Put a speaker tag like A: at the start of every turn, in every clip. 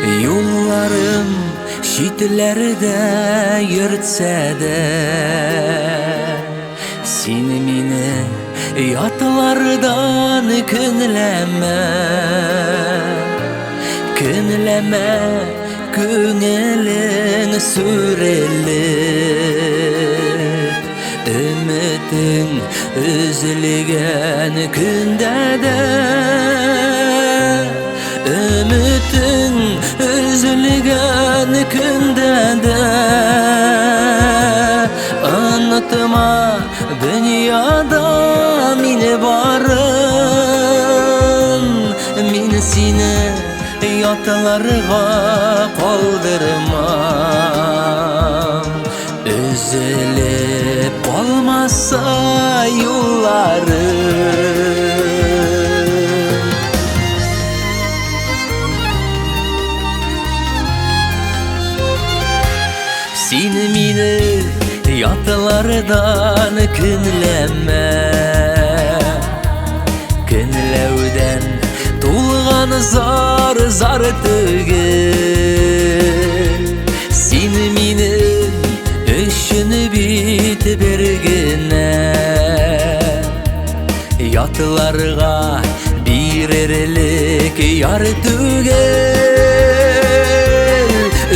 A: Юлларым читләрдә йөртсә дә, син мине ятлардан көнләмә. Көнләмә, күңелең сүрелеп, өметең өзелгән көндә дә, өметең өзелгән көндә дә, онытма, дөньяда мин барым, мин сине ятларга калдырмам. Өзелеп калмаса юлларым. Син мине ятлардан көнләмә, көнләүдән тулган зар зар түгел. Син минем өчен бит бер генә ятларга бирерлек яр түгел.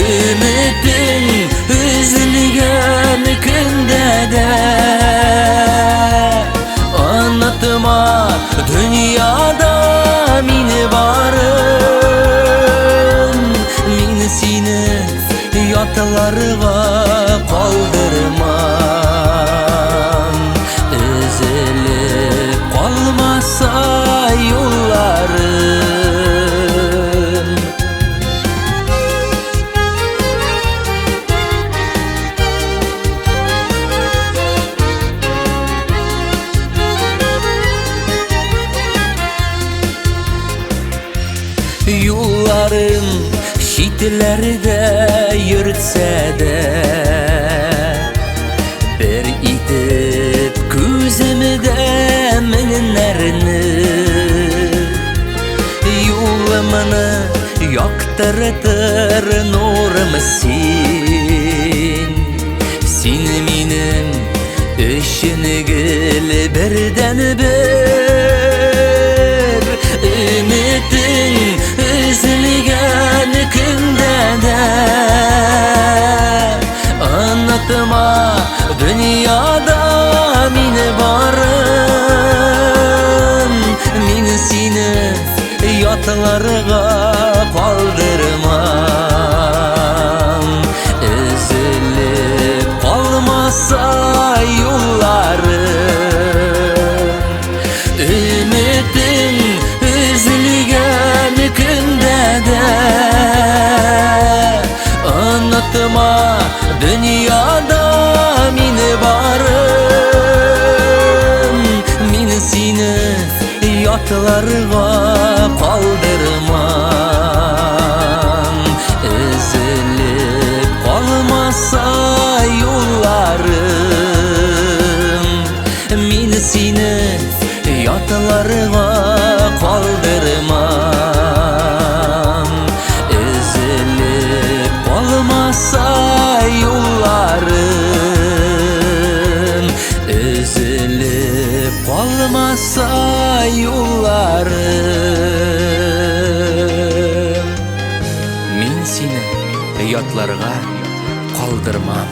A: Өметең өзелгән көндә дә, онытма, дөньяда мин барым, мин сине ятларга калдырмам. Өзелеп калмаса юлларым. Юлларым читләрдә йөртсә дә, бер итеп күземдә меңнәрне, юлымны яктыртыр нурым син. Син минем өчен гел бердән-бер. Өметең өзелгән көндә дә, онытма, дөньяда мин барым, мин сине ятларга калдырмам. Өзелеп калмаса юлларым. Өметең өзелгән көндә дә, онытма, дөньяда мин барым, мин сине ятларга калдырмам. Өзелеп калмаса юлларым, мин сине ятларга калдырмам. Өзелеп калмаса юлларым, өзелеп калмаса юлларым. Мин сине ятларга калдырмам.